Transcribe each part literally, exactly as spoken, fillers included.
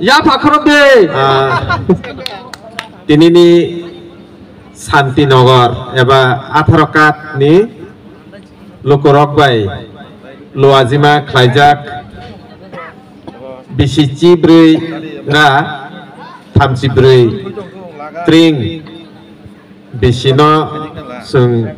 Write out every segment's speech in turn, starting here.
Yapha khorok de. Ah, tinini Santinagar eba atharo kat ni lukurok bai luajima khlaijak bisi chibrwi ra thamchi brwi tring bisino chwng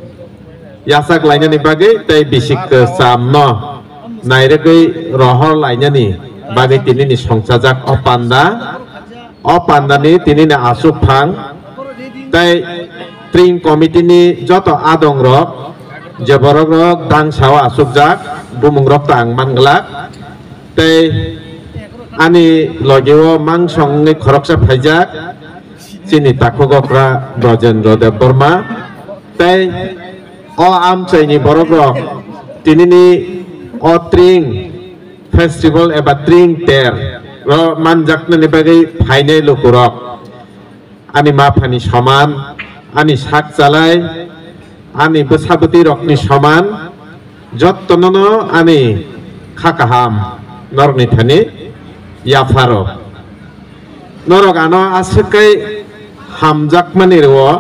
yachak lainani bagwi tei bisi kwchamno nairwgwi rohor lainani bagwi tinini songchajak o panda. O pandani tinini aswk phang tei tring committee ni joto adong rok je borok rok dangsao aswkjak bumung rok ta ang manglak tei ani logi o mangsong wngwi khoroksa phaijak chini takhuk okra Brojendro Debbarma tei o amchaini borok rok tinini o tring festival eba tring ter ro manjaknani bagwi phainai lukurok ani maphani soman, ani sak chalai, ani bwsabwtwi rokni soman, jottono no ani kha kaham norokni thani yapharo. Norok ano aswk kai hamjakmani rwo,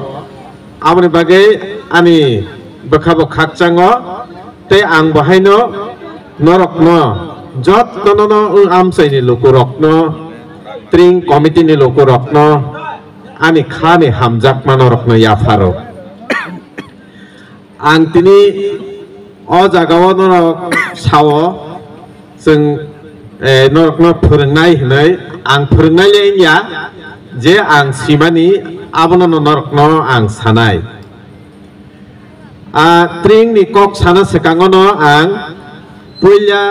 aboni bagwi ani bwkha bo khakchango, tei ang bo haino norokno jottono no wng amchaini lukurokno, tring committee ni lukurokno, ani khani hamjakma norokno yapharo. Ang tini o jagao norok sao, chwng, eh, norokno phwrwngnai hwnwi, ang phwrwngnai le wngya, je ang simani abono no norokno ang sanai. Ah, tring ni kok sana swkango no ang puila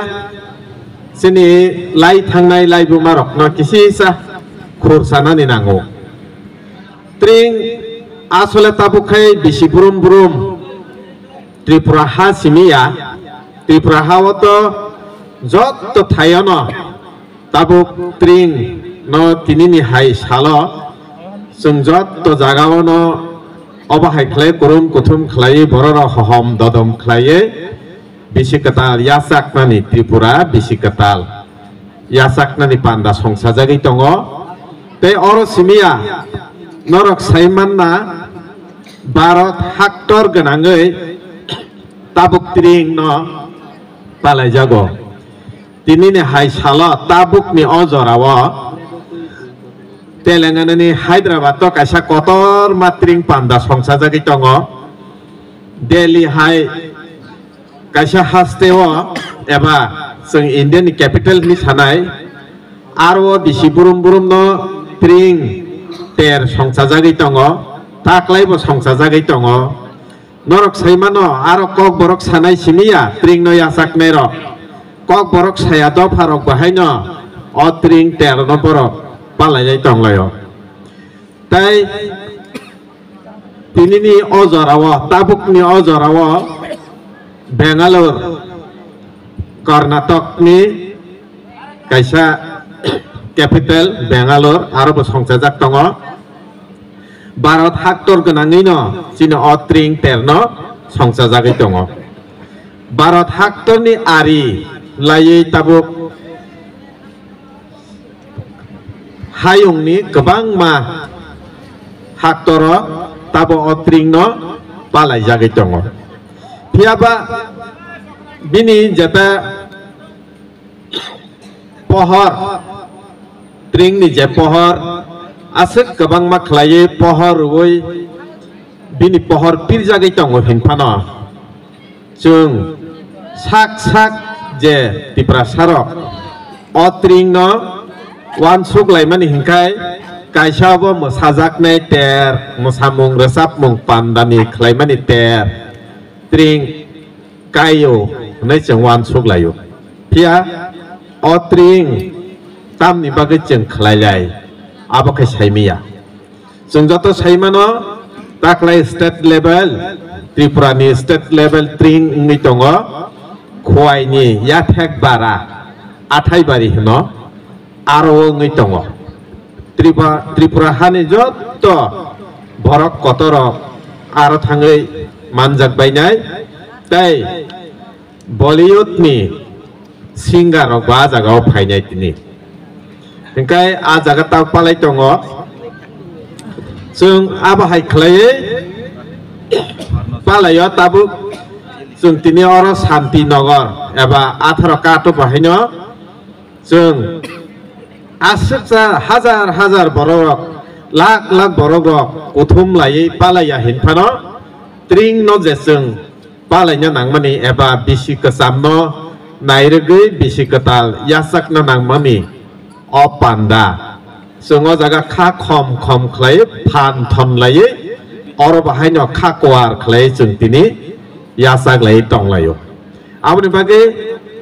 chini lai thangnai laibuma rokno kisisa khur sanani nango. Tring asole tabuk khai bisi brum brum Tripura ha simi ya, Tripura ha o to jotto thaiono tabuk tring no tinini hai salo chwng jotto jagao no obo hai khlai kurum kuthum khlaiwi borok rok hohom dodom khlaiwi bisi kwtal yachaknani Tripura bisi kwtal yachaknani panda songsajagwi tongo. Tei oro simi ya norok sai manna Bharat haktor gwnangwi tabuk tring no palaijago. Tinini hai salo tabukni o jorao Telangana ni Hyderabad o kaisa kotorma tring panda songsajagwi tongo. Delhi hai kaisa haste o eba chwng India ni capital hinwi sanai, aro o bisi burum burum no tring ter songsajagwi tongo, taklai bo songsajagwi tongo. Norok sai mano, aro kok borok sanai simi ya, tring no yachaknai rok. Kok borok saya dopha rok bo haino o tring ter no borok palai lai tong lai o. Tai tinini o jorao, tabukni o jorao Bangalore, Karnatokni kaisa capital Bangalore, aro bo songsajak tongo. Bharat haktor gwnangwino chini o tring terno songsajagwi tongo. Bharat haktorni ari laiwi tabuk hayungni kwbangma haktoro tabo o tringno palaijagwi tongo. Phiyaba bini jeta pohor, tringni je pohor, aswk kwbangma khlaiwi pohor rwui bini pohor pirjagwi tongo hinphano. Chwng sak sak je Tiprasarok o tringno uansuk laimani hinkhai kaisa obo mwsajaknai ter, mwsamung rwchapmung pandani khlaimani ter, tring kaio hwnwi chwng uansuk laio. Phiya o tring tamni bagwi chwng khlai lai, abo khe saimiya. Chwng joto sai mano, taklai state level, Tripura ni state level tring wngwi tongo, Khowai ni yathek bara, Athaibari hwno, aro wngwi tongo. Tripura, Tripura hani joto borok kotorok aro thangwi manjak bainai, tei Bollywood ni singer rok bo ah jagao phainai tini. Hingkai a jaga tak palai tongo. Chwng abo hai khlaiwi palaio tabuk chwng tini oro Shanti Nagar eba atharo kato bahaino chwng aswksa hajar hajar borok rok, lakh lakh borok rok kuthum laiwi palaiya hinphano tring no je chwng palaina nangmani eba bisi kwchamno nairwgwi bisi kwtal yachakna nangmani o panda. Chwng o jaga kha khom khom khlai phan thon laiwi oro bahaino kha kuar khlai chwng tini yachak laiwi tonglaio. Aboni bagwi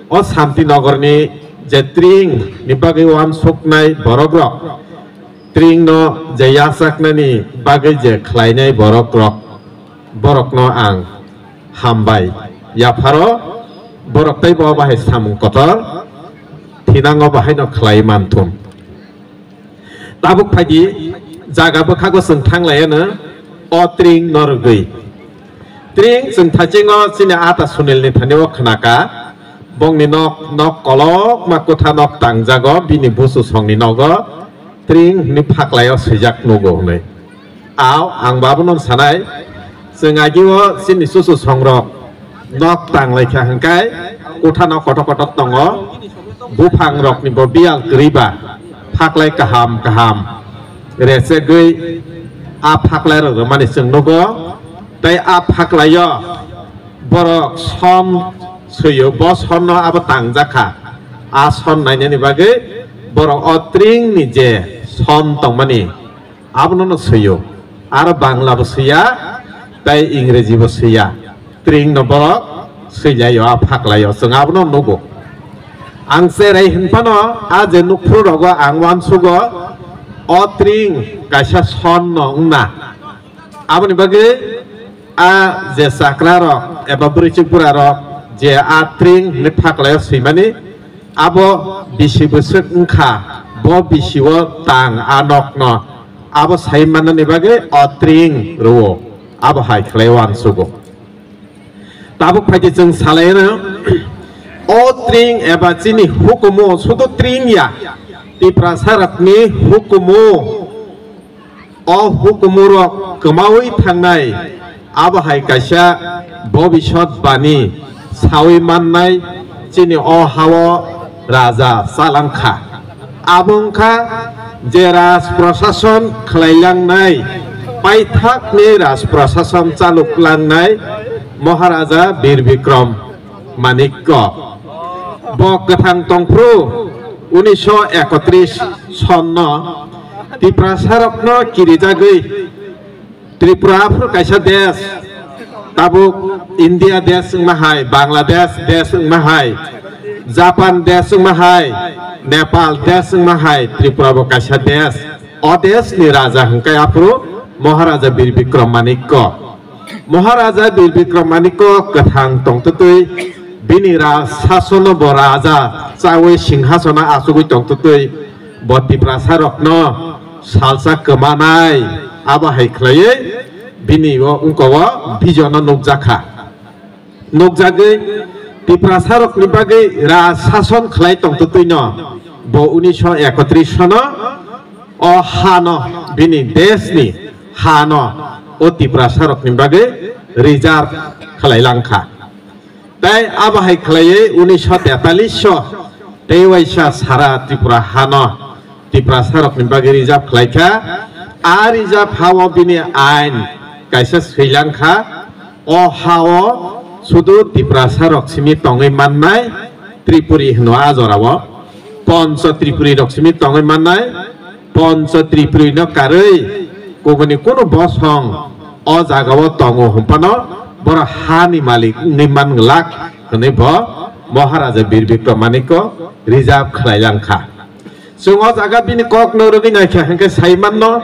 o Shanti Nagarni je tring ni bagwi uansuknai borok rok, tring no je yachaknani bagwi je khlainai borok rok, borokno ang hambai yapharo, borok tei bo bahai samung kotor thinango bahaino khlai manthun. Tabuk phaidi jaga bwkhago chwng thanglaiano o tring no rwgwi. Tring chwng thachingo chini ata Sunil ni thani o khnaka, bongni nok, nok kolokma kotha nok tangjago, bini busu songni nogo tring hwnwi phaklaio swijak nugo hwnwi. Aw, ang bo abono sanai, chwng agio chini chuchu songrok nok tang lai kha hwnkhe kotha nok kotor kotor tongo, buphang rokni bo biyal kwrwi ba phaklai kaham kaham rechegwi a phaklai rok rwmani chwng nugo, tei a phaklaio borok son swiyo, bo sonno abo tangjak kha, a son nainani bagwi borok o tringni je son tongmani, abono no swiyo, aro Bangla bo swiya, tei Ingreji bo swiya. Tring no borok swilaio, a phaklaio, chwng abono nugo. Ang cherai hinphano a je nukphru rogo ang uansugo, o tring kaisa son no wngna. Aboni bagwi a je chakra rok eba bwrwichwk bura rok je a tring hinwi phaklaio swimani, abo bisi bwswk wngkha, bo bisi o tang a nokno, abo sai mannani bagwi o tring rwo, abo hai khlai uansugo. Tabuk phaidi chwng salaino o tring eba chini hukumu sudu tring ya, Tiprasa rokni hukumu. O hukumurok kwmawi thangnai, abo hai kaisa bobisot bani sawi mannai chini o hao raja chalangkha. Abo wngkha je raj prosason khlailangnai, paithakni raj prosason chaluklangnai Maharaja Bir Bikram Manikko. Bo kwthang tongphru unisho ekotris sonno Tiprasarokno kirijagwi Tripura aphuru kaisa desh, tabuk India desh wngma hai, Bangladesh desh wngma hai, Japan desh wngma hai, Nepal desh wngma hai, Tripura bo kaisa desh. O deshni raja hwnkhe aphuru Maharaja Bir Bikram Manikko. Maharaja Bir Bikram Manikko kwthang tongtwtwi bini raj sasono bo raja chawi singhasono achugwi tongtwtwi bo Tiprasarokno salsa kwmanai abo hai khlaiwi bini o wngkao vision-o nukjakha. Nukjagwi Tiprasarokni bagwi raj sason khlai tongtwtwino bo unisho ekotris sono o hano, bini deshni hano o Tiprasarokni bagwi reserve khlai langkha. Tei abo hai khlaiwi unisho tetalis o tei waisa sara Tripura hano Tiprasarokni bagwi reserve khlaikha. A reserve hao bini ain kaisa swilang kha. O hao sudu Tiprasarok simi tongwi mannai, Tripuri hwno a jorao. Poncho Tripuri rok simi tongwi mannai, Poncho Tripuri no karwi kubuni kunu bosong o jagao tongo hwnphano borok hani malik wngwi man glak hwnwi bo Maharaja Bir Bikram Manikko reserve khlai langkha. Chwng o jaga bini kok no rwgwi naikha hwnkhe sai manno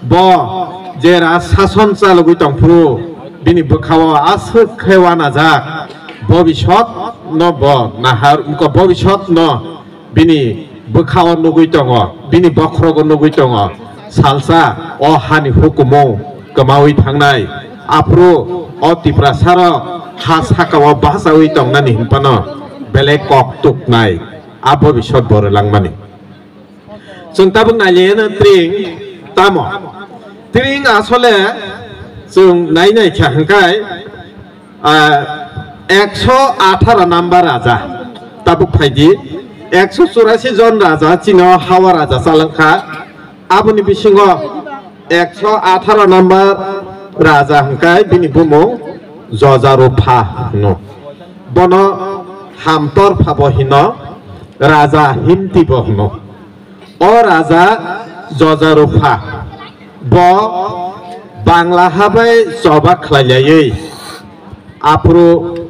bo je raj sason chalogwi tongphuru bini bwkhao aswk khe uanajak, bobisot no bo nahar wngkha, bobisot no bini bwkhao nugwi tongo, bini bokhrogo nugwi tongo. Salsa o hani hukumu kwmawi thangnai, aphuru o Tiprasarok ha sakao bachawi tongnani hinphano belai kok tuknai, a bobisot bo rwlangmani. Chwng tabuk nailiyano tring tamo. Tring asole chwng nai nai kha hwnkhe, ah, ekso atharo number raja tabuk phaidi. Ekso churasi jon raja chini o hawa raja chalwng kha. Aboni bisingo ekso atharo number raja hwnkhe bini bumung Jojarupha hwno. Bono Hamtorpha bo hino, Raja Himti bo hwno. O raja Jojarupha bo Bangla ha bai choba khlailaiywi aphuru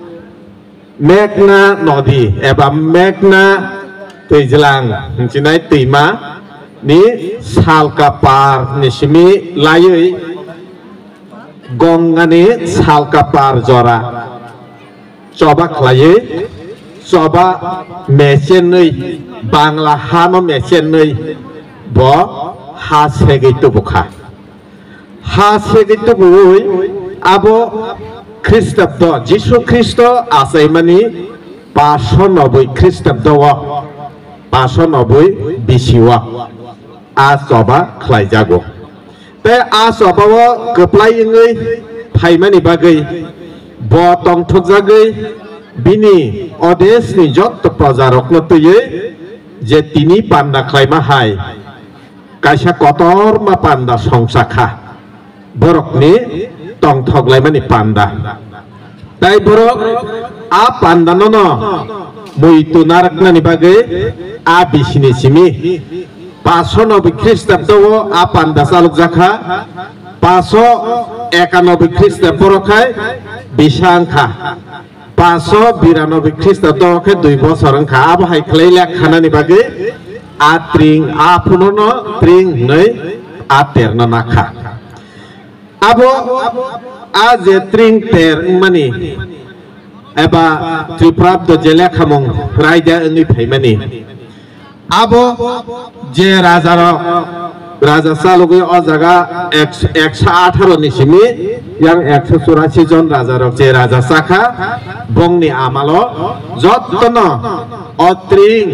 Meghna nodi eba Meghna twijlang hinchinai twima ni salka par ni simi laiwi Gongani salka par jora choba khlaiwi, choba mechenwi, Bangla hano mechenwi bo ha segwi tubukha. Ha segwi tubuwi abo Khristabdo, Jisu Khristo achaimani paso noboi Khristabdo o, paso noboi bisi o a choba khlaijago. Tei a chobao kwplai wngwi phaimani bagwi bo tongthokjagwi bini o deshni jotto projarokno twiwi je tini panda khlaima hai kaisa kotorma panda songcha kha, borokni tongthok laimani panda. Tai borok a pandanono muitu narwknani bagwi a bisini simi paso noboi Khristabdo o a panda chalokjakha, paso ekanoboi Khristabdo borok khai bisa wngkha, paso biranoboi Khristabdo khe dui bosor wngkha. Abo hai khlai lekhanani bagwi a tring, a phunono tring hwnwi a terno nakha. Abo a je tring ter wngmani eba Tripurabdo je lekhamung raida wngwi phaimani, abo je rajarok, raja chalogwi o jaga ek-, ekso atharo ni simi yang ekso churasi jon rajarok je raja chakha, bongni amalo jottono o tring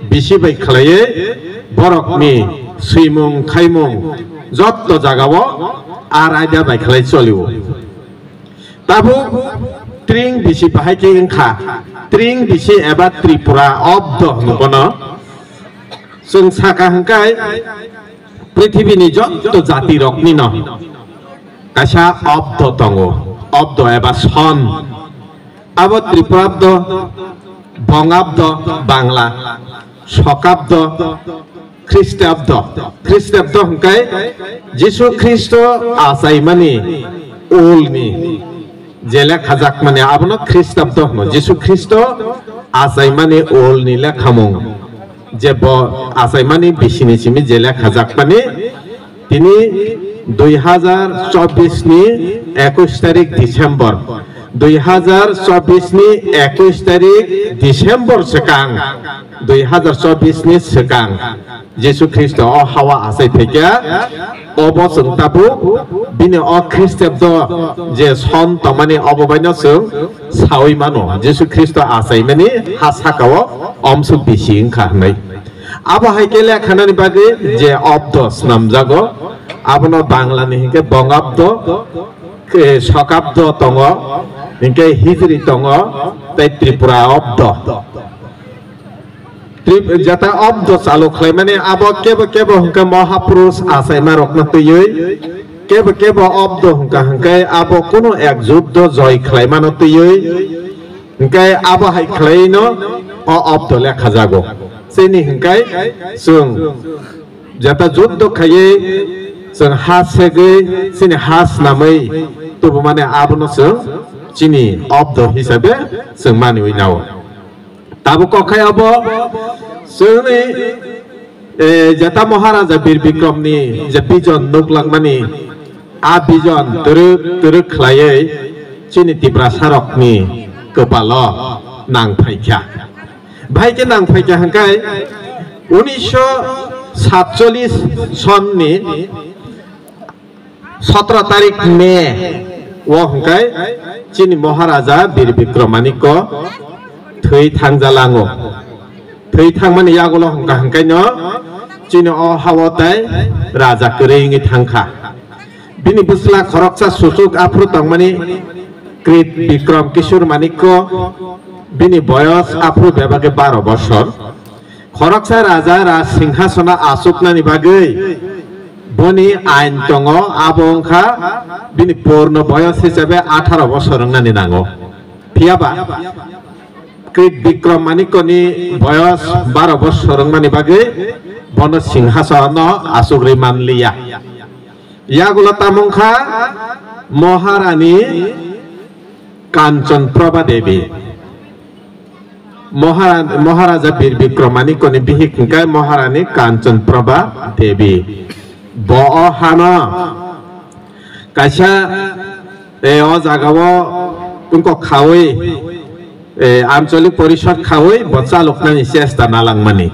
bisi bai khlaiwi borokni swimung khaimung jotto jagao a raida bai khlai cholio. Tabuk tring bisi bahai khe wngkha, tring bisi eba Tripura obdo hwnwi bono. Chwng saka hwnkhe prithibini jotto jatiroknino kaisa obdo tongo, obdo eba son. Abo Tripurabdo, Bongabdo, Bangla, Sokabdo, Khristabdo. Khristabdo hwnkhe Jisu Khristo achaimani ulni je lekhajakmani abono Khristabdo hwno. Jisu Khristo achaimani ulni lekhamung je bo achaimani bisini simi je lekhajakmani tini dui hazar chobbish ni ekush tarik December, dui hazar chobbish ni ekush tarik December swkang, dui hazar chobbish ni swkang Jisu Khristo o hawa achai phaikha. Obo chwng tabuk bini o Khristabdo je son tongmani obo baino chwng saui mano, Jisu Khristo achaimani ha sakao omsuk bisi wngkha hwnwi. Abo hai khe lekhanani bagwi je obdo snamjago, abono Banglani hinkhe Bongabdo, eh, Sokabdo tongo, hinkhe Hijri tongo, tei Tripura obdo. Trip-, jeta obdo chalo khlaimani abo kebo kebo hwnkhe Mahapurush achaima rokno twiwi, kebo kebo obdo hwnkha hwnkhe abo kunu ek juddo joy khlaimano twiwi, hwnkhe abo hai khlaino o obdo lekhajago. Chini hwnkhe chwng jeta juddo khaiwi chwng ha segwi chini ha snamwi tubumani abono chwng chini obdo hisabe chwng maniwi nao. Tabuk kok khai abo chwngni, eh, jeta Maharaja Bir Bikromni je bijon nuklangmani, a bijon twrwk twrwk khlaiwi chini Tiprasarokni kwpalo nang phaikha. Bahai khe nang phaikha hwnkhe unisho satcholish sonni sotro tarik May o hwnkhe chini Maharaja Bir Bikromaniko thwi thangjalango. Thwi thangmani yagulo hwnkha hwnkhaino Chini o hao tai raja kwrwi wngwi thangkha. Bini bwsla khoroksa suchuk aphuru tongmani Krit Bikram Kishore Manikko, bini boyos aphuru bebak khe baro bosor. Khoroksa raja raj singhasono achuknani bagwi boni ain tongo, abo wngkha bini purno boyos hisabe atharo bosor wngnani nango. Phiyaba Krit Bikram Manikkoni boyos baro bosor wngmani bagwi bono singhasono achugwi manliya. Yagulo tamo wngkha Maharani Kanchan Prabha Devi. Mahara-, Maharaja Bir Bikram Manikkoni bihik hwnkhe Maharani Kanchan Prabha Devi. Bo o hano kaisa, e, o jagao wngkok khaui, e, Anchalik Porishad khaui bo chaloknani chesta nalangmani.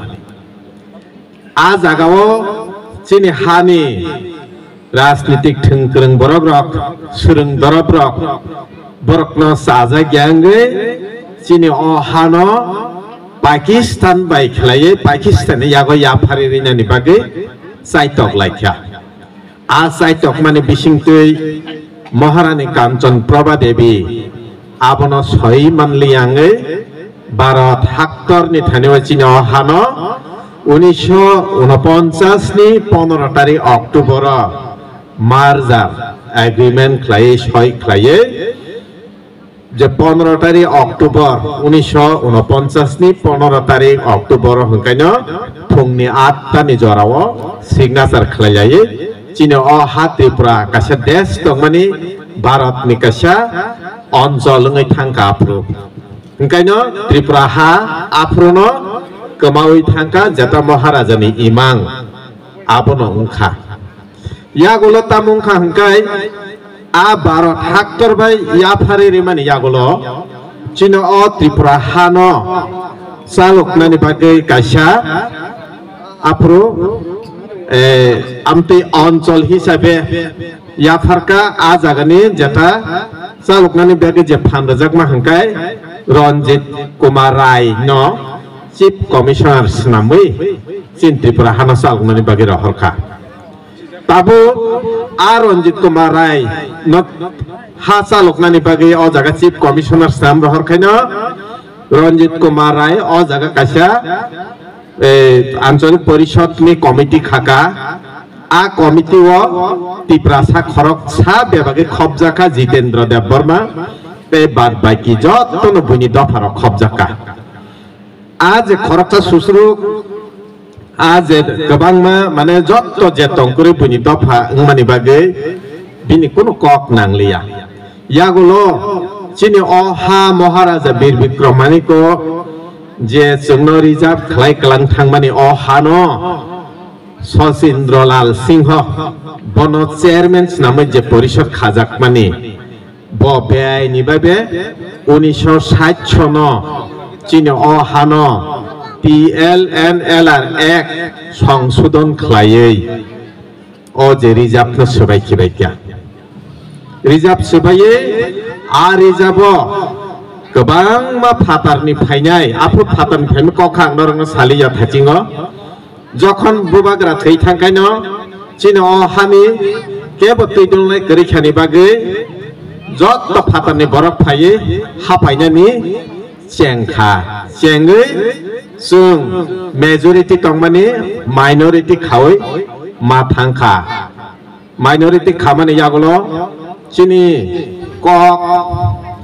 A jagao chini hani rajnitik thwngkwrwng borok rok, swrwng dorop rok, borokno chajak ya wngwi chini o hano Pakistan bai khlaiwi Pakistan ni yago yapharwi rinani bagwi chaitok laikha. A chaitokmani bisingtwi Maharani Kanchan Prabha Devi abono soi manli yangwi Bharat haktorni thani o chini o hano unisho unoponchas ni pondro tarik October o merger agreement khlaiwi soi khlaiwi je pondro tarik October unisho unoponchas ni pondro tarik October o hwnkaino phungni atta ni jorao signature khlai lai. Chini o ha Tripura kaisa desh tongmani Bharat ni kaisa onchol wngwi thangkha aphuru. Hwnkaino Tripura ha aphuru no kwmaui thangkha jeta Maharaja ni imang abono wngkha. Yagulo tamo wngkha hwnkhe a Bharat haktor bai yapharwi rimani yagulo chini o Tripura hano chaloknani bagwi kaisa aphuru, eh, amtwi onchol hisabe yapharkha a jagani jeta chaloknani bagwi je phan rwjakma hwnkhe Ranjit Kumar Rai no Chief Commissioner swnamwi chini Tripura hano chaloknani bagwi rohorkha. Tabuk a Ranjit Kumar Rai no ha chaloknani bagwi o jaga Chief Commissioner swnam rohor khaino Ranjit Kumar Rai o jaga kaisa, eh, Anchalik Porishad ni committee khaka. A committee o Tiprasa khorok sa bebagwi khobjakha Jitendra Debbarma tei bad baki jottono buini dopha rok khobjakha. A je khoroksa susruk, a je kwbangma, mane, jotto je tongkwrwi buini dopha wngmani bagwi bini kunu kok nangliya. Yagulo chini o ha Maharaja Bir Bikram Maniko je chwngno reserve khlai kwlang thangmani o hano Sachindralal Singho bono chairman swnamwi je porishad khajakmani, bo beyai ni bai be unisho sait sono chini o hano T L N L R Act songsodon khlaiwi o je reserve no swbai khibai kha. Reserve swbaiwi a reserve o kwbangma phatarni phainai, aphuru phatarni phaima kok kha ang norokno saliya thachingo. Jokhon bubagra thwi thangkaino chini o hani kebo twi dulnai kwrwi khani bagwi jotto phatarni borok phaiwi hapainani chengkha. Chengwi chwng majority tongmani minority khawi ma thangkha. Minority khamani yagulo chini kok,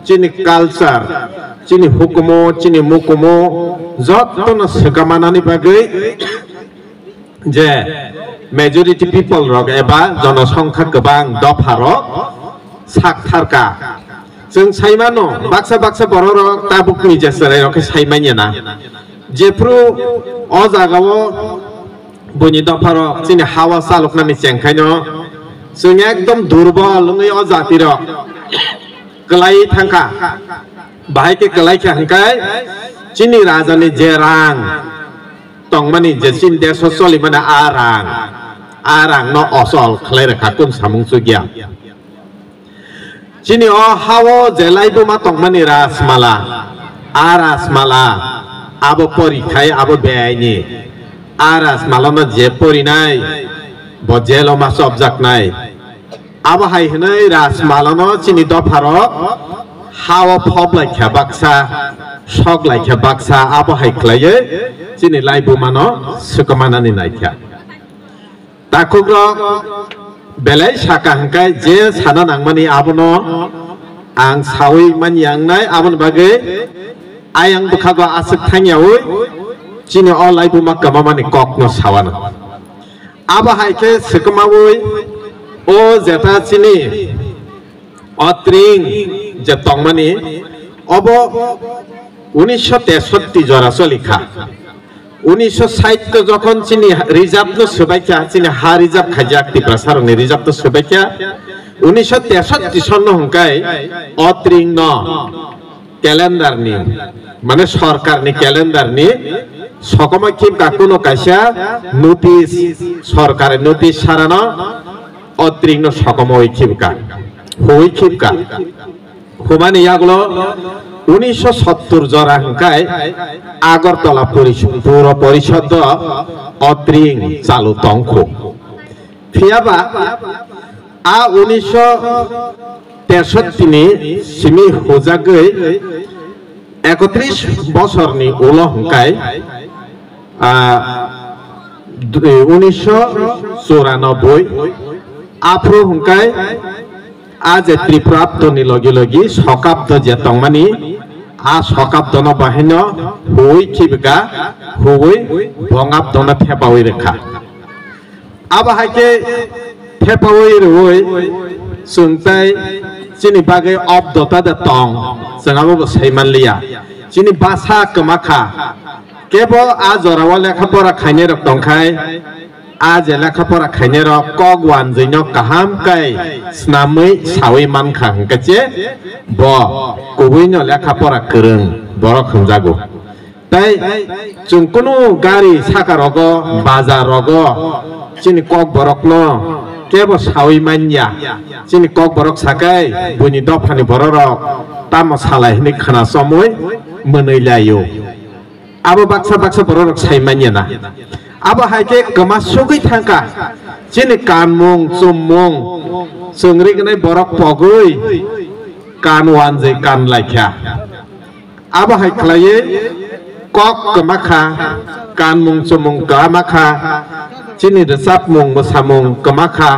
chini culture, chini hukumu, chini mukumu jottono swkamanani bagwi je majority people rok eba jonosongkha kwbang dopha rok sak tharka. Chwng sai mano, baksa baksa borok rok tabukni je chwrai rok khe sai manya na. Jephru o jagao buini dopha rok chini hawa chaloknani chengkhaino chwng ekdom durbol wngwi o jati rok kwlai thangkha. Bahai khe kwlai kha hwnkhe chini raja ni je rang tongmani, je chini desh o cholimani a rang, a rang no ochol khlai rwkha, kun samung chukya. Chini o hao je laibuma tongmani Rajmala, a Rajmala abo porikhai abo beaini. A Rajmalono je porinai, bo jelo ma chopjaknai. Abo hai hwnwi Rajmalono chini dopharok hao phop laikha baksa, sok laikha baksa, abo hai khlaiwi chini laibumano swkmanani naikha. Takhukrok belai saka hwnkhe je sana nangmani abono ang sawi manya wngnai, aboni bagwi ayang bwkhago aswk thangyawi chini o laibuma kwmamani kokno sawana. Abo hai khe swkmawi o jeta chini o tring je tongmani obo unisho tesotti jora choli kha. Unisho sait to jokhon chini reserve no swbaikha, chini ha reserve khaijak Tiprasa rokni reserve to swbaikha. Unisho tesotti sonno hwnkhe o tring no calendar ni, mane sorkar ni calendar ni sokoma khibka kuno kaisa notice, sorkar notice sarano o tring no sokoma oi khibka, hui khibka. Humani yagulo unisho sottur jora hwnkhe Agartala Porish-, Puro Porishod o tring chalu tongkhu. Phiyaba a unisho tesotti ni simi hujagwi ekotris bosorni ulo hwnkhe, ah, dui-, unisho churanobboi aphuru hwnkhe a je Tripurabdoni logi logi sokabdo je tongmani, a sokabdono bahaino huwi khibika, huwi bongabdono thepawi rwkha. Abo hai khe thepawi rwui chwng tei chini bagwi obdota de tong, chwng abo bo sai manliya. Chini basa kwma kha, kebo a jorao lekha pora khainai rok tongkhai, a je lekha pora khainai rok kok wanjwi no kaham kai snamwi sawi mankha hwnkhe che bo kubui no lekha pora kwrwng borok hwnjago. Tei chwng kunu gari saka rogo, bazar rogo chini kok borok no kebo sawi manya. Chini kok borok sakai buini dophani borok rok tamo salai hwnwi khna chomwi mwnwi laio. Abo baksa baksa borok rok sai manya na. Abo hai khe kwma sugwi thangkha. Chini kanmung, chummung, chwng rignai borok pogwi kan wanjwi kan laikha. Abo hai khlaiwi kok kwma kha, kanmung chumung kwma kha, chini rwchapmung mwsamung kwma kha,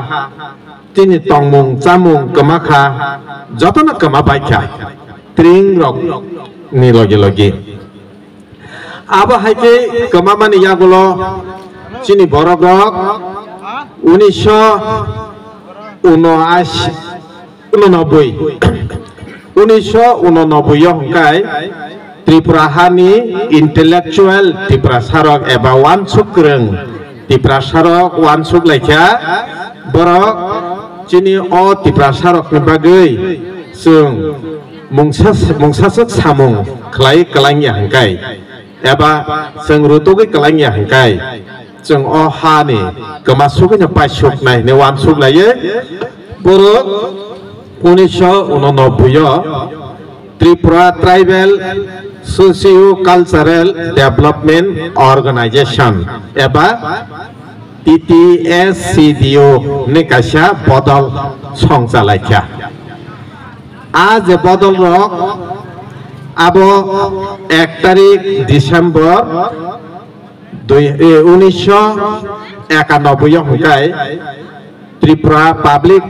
chini tongmung chamung kwma kha, jotono kwma bai kha, tring rok ni logi logi. Abo hai khe kwma mani yagulo chini borok rok unisho unoashi, unonoboi, unisho unonoboi o hwnkhe Tripura hani intellectual Tiprasa rok eba wansuk kwrwng Tiprasa rok wansuk laikha, borok chini o Tiprasa rokni bagwi chwng mungsa, mungsaswk samung khlai kwlangya hwnkhe eba chwng rutugwi kwlangya hwnkhe chwng o hani kwma sugwino paisuknai hinwi wansuk laiwi borok unisho unonoboi o Tripura Tribal Socio Cultural Development Organization eba T T S C D O ni kaisa bodol songchalaikha. A je bodol rok abo ek tarik December dui, e, unisho ekanoboi o hwnkhe Tripura Public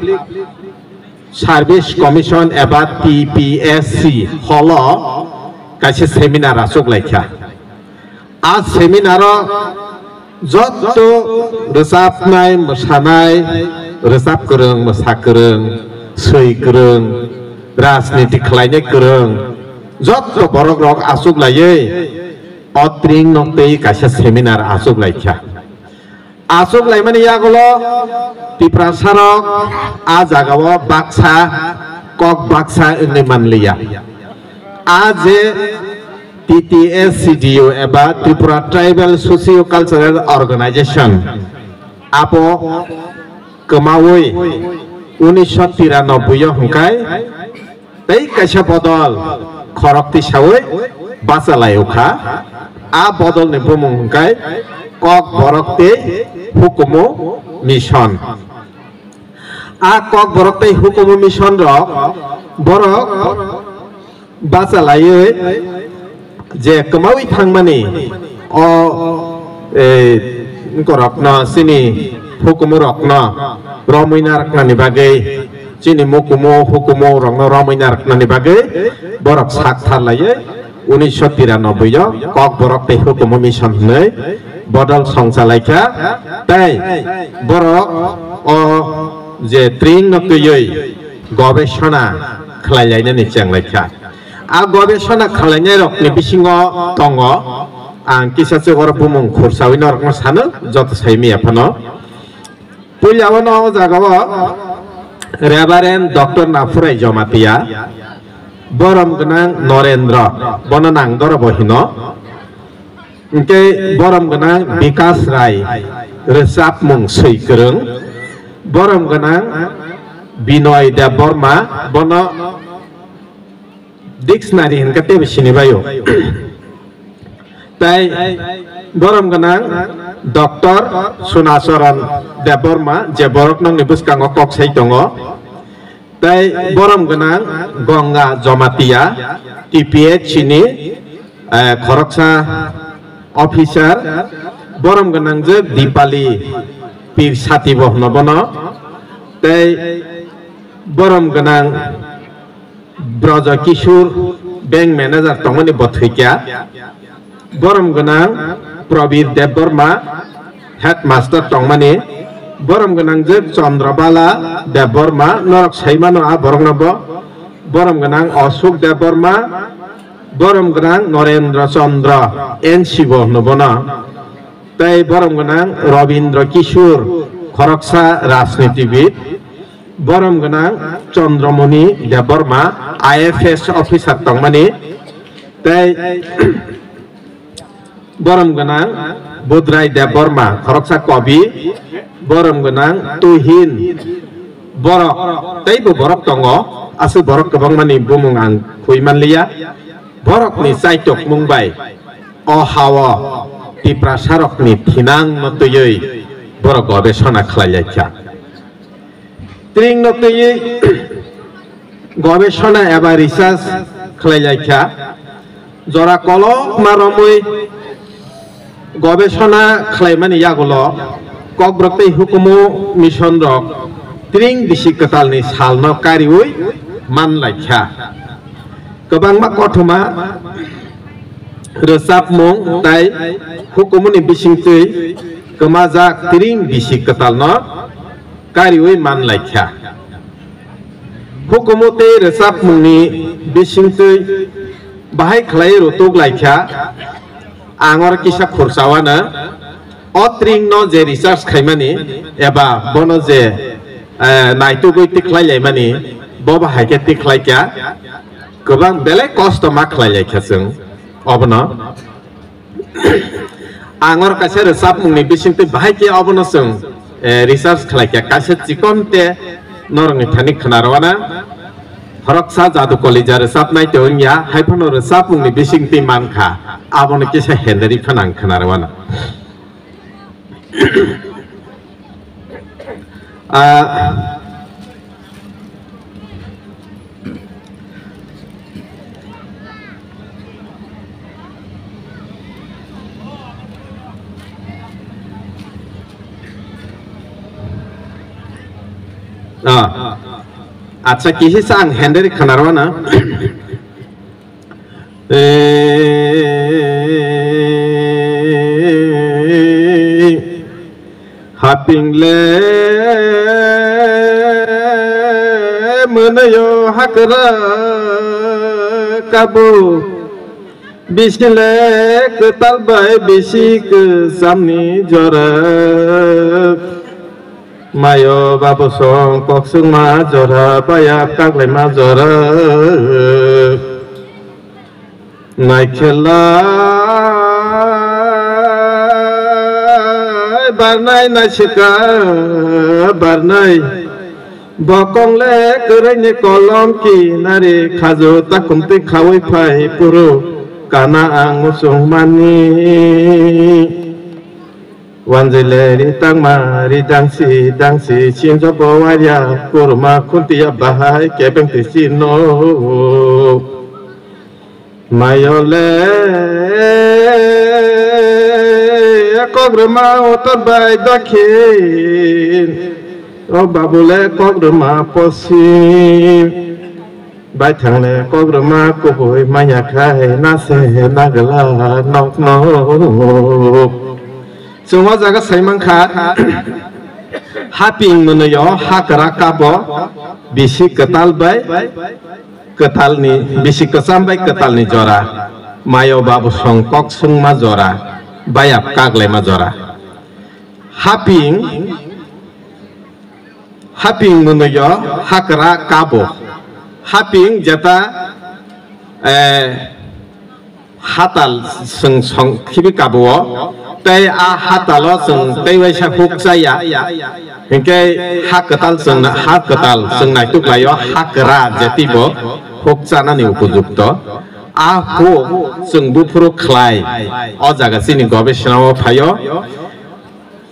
Service Commission eba T P S C holo kaisa seminar achuk laikha. A seminar o jotto rwchapnai, mwsanai, rwchap kwrwng, mwsa kwrwng, swi kwrwng, rajniti khlainai kwrwng, jotto borok rok achuk laiwi o tring no tei kaisa seminar achuk laikha. Achuk laimani yagulo Tiprasa rok a jagao baksa kok baksa wngwi manliya. A je T T S C D O eba Tripura Tribal Socio Cultural Organization abo kwmawi unisho tiranoboi o hwnkhe tei kaisa bodol khorok tisawi bachalaio kha. A bodolni bumung hwnkhe Kokborok tei Hukumu Mission. A Kokborok tei Hukumu Mission rok borok bacha laiwi je kwmawi thangmani o, e, borokno chini hukumu rokno romwi narwknani bagwi, chini mukumu hukumu rokno romwi narwknani bagwi borok sak thar laiwi unisho tiranoboi o Kokborok tei Hukumu Mission hwnwi bodol songchalaikha, tei borok o je tring no twiwi gobesona khlai lainani chenglaikha. A gobesona khlainairokni bisingo tongo, ang kisa se oro bumung khursawi norokno sano, joto sai manya phano. Puila o no o jaga o Reverend Doctor Naphurai Jamatia, borom gwnang Norendra, bono nang doro bo hino. Hwnkhe borom gwnang Bikas Rai, rwchapmung swi kwrwng, borom gwnang Binoy Debbarma, bono dictionary hwnkhe teibo sinibaio. Tai borom gwnang Doctor Sunacharan Debbarma, je borok nokni bwskango kok sai tongo. Tai borom gwnang Ganga Jamatia, T P H ni, eh, khoroksa officer, borom gwnang je Dipali Pir Sati bo hwno bono. Tai borom gwnang Brojo Kishore, bank manager tongmani bo thwikha. Borom gwnang Probir Debbarma, headmaster tongmani. Borom gwnang je Chandrabala Debbarma, norok sai mano a borokno bo. Borom gwnang Ashok Debbarma, borom gwnang Norendra Chandra, N C bo hwno bono. Tei borom gwnang Robindra Kishore, khoroksa rajnitibid. Borom gwnang Chandramoni Debbarma, I F S officer tongmani, tei borom gwnang Budrai Debbarma, khoroksa kobi, borom gwnang Tuhin, borok, teibo borok tongo, aswk borok kwbangmani bumung ang khui manliya, borokni chaitokmung bai o ha-o Tiprasarokni thinangno twiwi borok gobesona khlai laikha. Tringno twiwi gobesona eba research khlai laikha. Jora kolokma romwi gobesona khlaimani yagulo Kokborok tei Hukumu Mission rok tring bisi kwtalni salno kariwi man laikha. Kwbangma kothoma rwchapmung tai hukumuni bisingtwi kwmajak tring bisi kwtalno kariwi man laikha. Hukumu tei rwchapmungni bisingtwi bahai khlai rutuk laikha, ang oro kisa khursa wano. O tring no je research khaimani eba bono je, eh, naitugwi tikhlai laimani, bo ba hai khe tikhlai kha, kwbang belai kosto ma khlai lai kha chwng obono. Ang oro kaisa rwchapmungni bisingtwi bahai khe obono chwng, eh, research khlai kha, kaisa chikon te norokni thani khna rwna. Khoroksa jadu kolija rwchapnai te wngya, hai phano rwchapmungni bisingtwi man kha, abono kisa henderwi phano ang khna rwna. Ah, ah, acha, kisi sa ang hender khanarwana. Hapingle manayo hakra kabu, bisile kwtal bai bisi kwchamni jora. Mayo babo song kokswngma jora, baya kaklaima jora. Naikhelai barnai, naisika barnai. Bokong le kwrwini kolom kinari, khaju takhumtwi khawi phai phuru kana ang muchung mani. Wanjile ri tangma ri dangsi dangsi sinjo bo waria kurma khuntiya bahai kebeng twi sino. Mayole kokrwma utor bai dakhin, o babule kokrwma poschim. Baithangle kokrwma kubui manya khai nase nagla nok nok. Chwng o jaga sai mankha, haping mwnwi o hakra kabo bisi kwtal bai kwtalni, bisi kwcham bai kwtalni jora, mayo babu song kok swngma jora, bayap kaglaima jora. Haping Haping mwnwi o hakra kabo. Haping jeta, eh, hatal swng song khibi kabo o. Tei a hatalo chwng tei waisa huk chaya. Hinkhe ha kwtal chwng na, ha kwtal chwng naituk lai o hakra jetibo huk chanani upojukto. A huk chwng buphuru khlai. O jaga chini gobesonao phaio.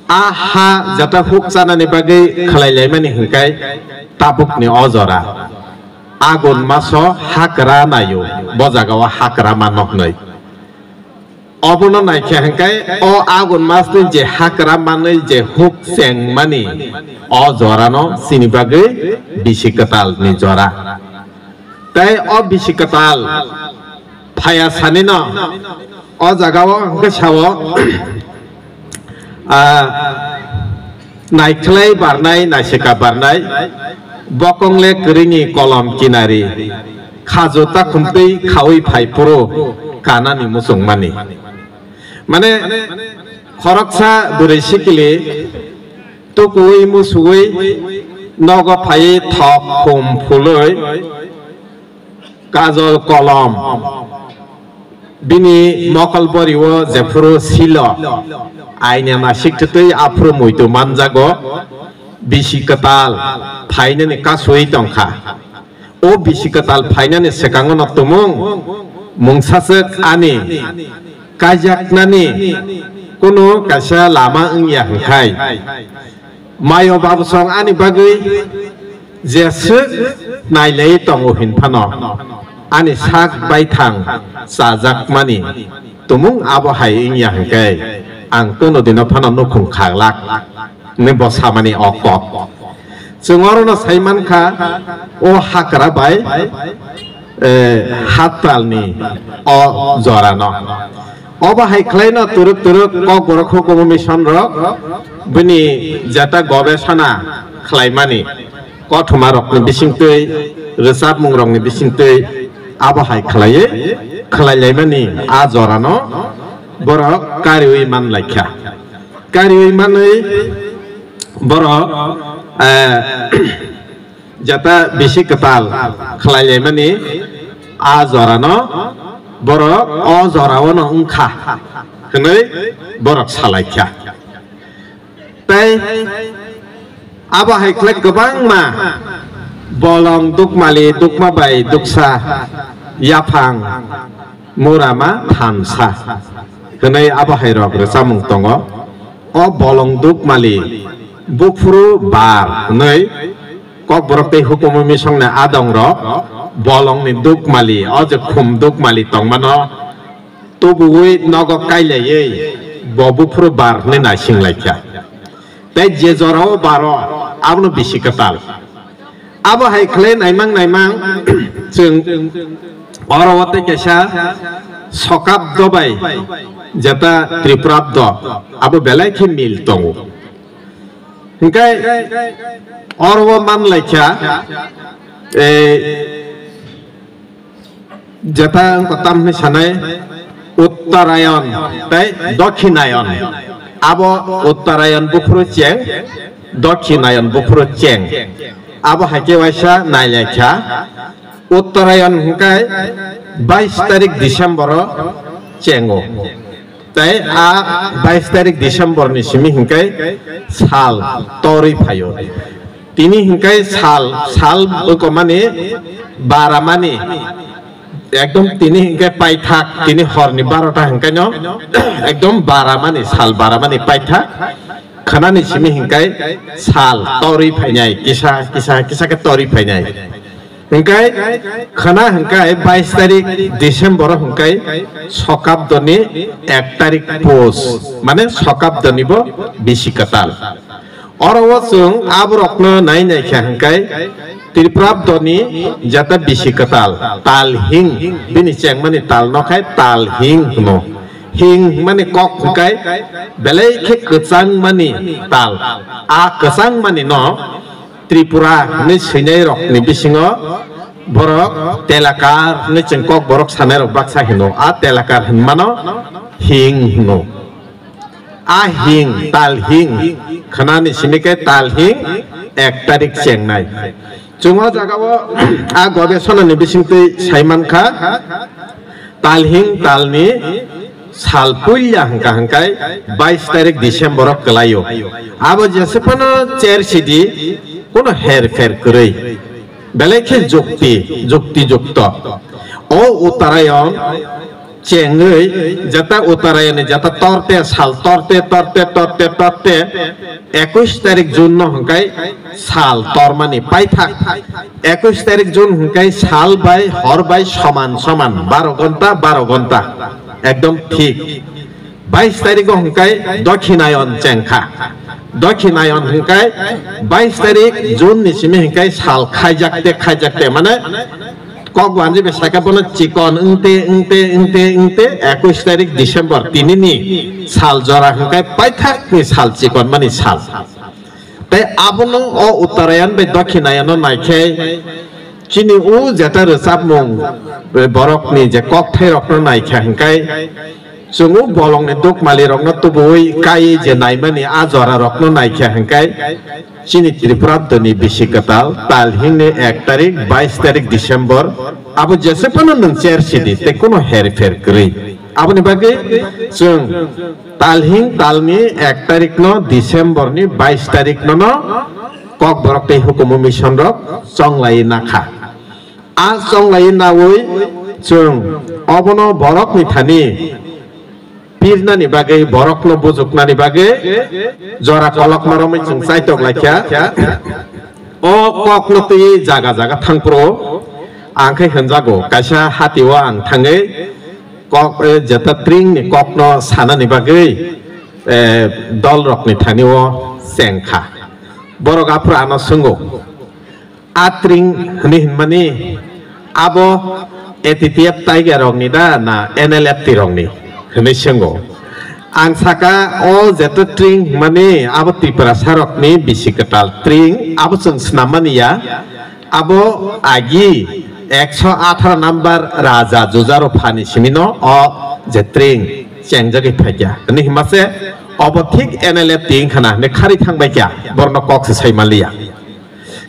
A ha jata huk chanani bagwi khlai laimani hinkai tabukni o jora. Agun maso hakra naio, bo jagao hakra mano hwnwi. Obono naikhe hinkai o agun masni je hakra manwi je huk chengmani o jorano chini bagwi bisi kwtalni jora. Tei o bisi kwtal phaya sanino o jagao hwnkhe sao, ah, naikhlai barnai, naisika barnai, bokongle kwrwini kolom kinari, khaju takhumtwi khaui phai phuru kanani muchungmani. Mane, khoroksa bwrwi sikili tukuui musuui nogo phaiwi thok khum phului kajol kolom bini mokol borio jephuru silo aina nasik thwtwi aphuru muitu manjago bisi kwtal phainani kasui tongkha. O bisi kwtal phainani swkango no tumung mungsaswk ani kaijaknani kunu kaisa lama wngya hwnkhai, mayo babusong ani bagwi jeswk nailai tongo hinphano ani sak baithang chajakmani tumung abo hai wngya hwnkhe ang kunu dino phano nukhung khaglak. Hwnwi bo samani o kok. Chwng orono sai mankha, o hakra bai, eh, hatalni o jorano. Obo hai khlaino twrwk twrwk Kokborok hukumu mission rok bini jeta gobesona khlaimani kothoma rokni bisingtwi, rwchapmung rokni bisingtwi abo hai khlaiwi khlai laimani a jorano borok kariwi man laikha. Kariwi manwi borok, eh, jeta bisi kwtal khlai laimani a jorano borok o jorao no wngkha hwnwi borok salaikha. Tei abo hai khlai kwbangma bolong dukmali dukma bai duksa yaphang murama thansa hwnwi abo hai rok rwchapmung tongo. O bolong dukmali buphuru bar hwnwi Kokborok tei hukumu misongni adongrok bolongni dukmali, o je khum dukmali tongmano tubuwi nogo kailaiwi bo buphuru bar hwnwi naising laikha. Tei je jorao baro abono bisi kwtal. Abo hai khlai naimang naimang chwng oro o tei kaisa Sokabdo bai jeta Tripurabdo abo belai khe mil tongo. Hinkhe oro o man laikha, eh, jeta wngkha tamni sanai Uttarayan tei Dokhinayan. Abo Uttarayan buphuru cheng, Dokhinayan buphuru cheng. Abo hai khe waisa nai laikha. Uttarayan hwnkhe bais tarik December o chengo. Tei a bais tarik December ni simi hwnkhe sal torwi phaio. Tini hwnkhe sal, sal wngkha mani baramani Ekdom tini hinkhe paithak, tini horni barota hinkaino ekdom baramani, sal baramani paithak. Khwnani simi hinkai sal torwi phainai, kisa, kisa, kisa khe torwi phainai. Hinkai khwna hinkai bais tarik December o hinkai sokabdoni ek tarik pos, mane sokabdoni bo bisi kwtal. Oro o chwng aborokno nai nai kha hinkai Tripurabdoni jata bisi kwtal, talhing, bini chengmani tal no khai talhing hwno. Hing hwnmani kok hwnkhe belai khe kwchangmani tal. A kwchangmani no Tripura hwnwi swinai rokni bisingo borok telakar hwnwi chwng kok borok sanai rok baksa hino. A telakar hwnmano hing hino. A hing, tal hing, khwnani simi khe tal hing ek tarik chengnai. Chwng o jaga o a gobesonani bisingtwi sai mankha, tal hing talni sal puila hwnkha hwnkhe bais tarik December o kwlaio. Abo jese phano cher sidi, kuno her pher kwrwi. Belai khe jukti, jukti jukto. O Uttarayan chengwi jata Uttarayani jata torte sal torte, torte, torte, torte, ekush tarik June no hwnkhe sal tormani paithak. Ekush tarik June hwnkhe sal bai hor bai soman soman, baro gonta, baro gonta. Ekdom thik. Bais tarik o hwnkhe Dokhinayon chengkha. Dokhinayon hwnkhe bais tarik June ni simi hwnkhe sal khaijak te, khaijak te, mane kok wanji be saka bono chikon wngte, wngte, wngte, wngte ekush tarik December tinini sal jora hwnkhe paithak ni sal chikon mani sal. Tei abono o Uttarayan bai Dokhinayan no naikhe chini o jeta rwchapmung borokni je kokthai rokno naikha hwnkhe chwng o bolongni dukmali rokno tubuwi kai je naimani a jora rokno naikha hwnkhe chini Tripura doni bisi kwtal talhingni ek tarik bais tarik December abo jese phano nwng cher sidi tei kuno her pher kwrwi. Aboni bagwi chwng talhing talni ek tarikno December ni bais tarikno no Kokborok tei hukumu mission rok chonglai nakha. A chonglai nawi chwng obono borokni thani pirnani bagwi, borokno bujuknani bagwi jora kolokma romwi chwng chaitok laikha. O kokno twi jaga jaga thangphuru ang khe hwnjago, kaisa hatio ang thangwi kok, eh, jeta tringni kokno sanani bagwi, eh, dolrokni thani o chengkha. Borok aphuru ano swngo, "A tring hwnwi hwnmani abo A T T F Tiger rokni da na N L F T rokni?" hwnwi swngo. Ang saka, "O jeta tring hwnmani abo Tiprasa rokni bisi kwtal tring, abo chwng snammani ya." Abo agi ekso atharo number Raja Jujaro phani simino o je tring chengjagwi phaikya. Hwnwi hima se obo thik N L F T wngkha na hwnwi kharwi thangbai kya, borokno kok se sai manliya.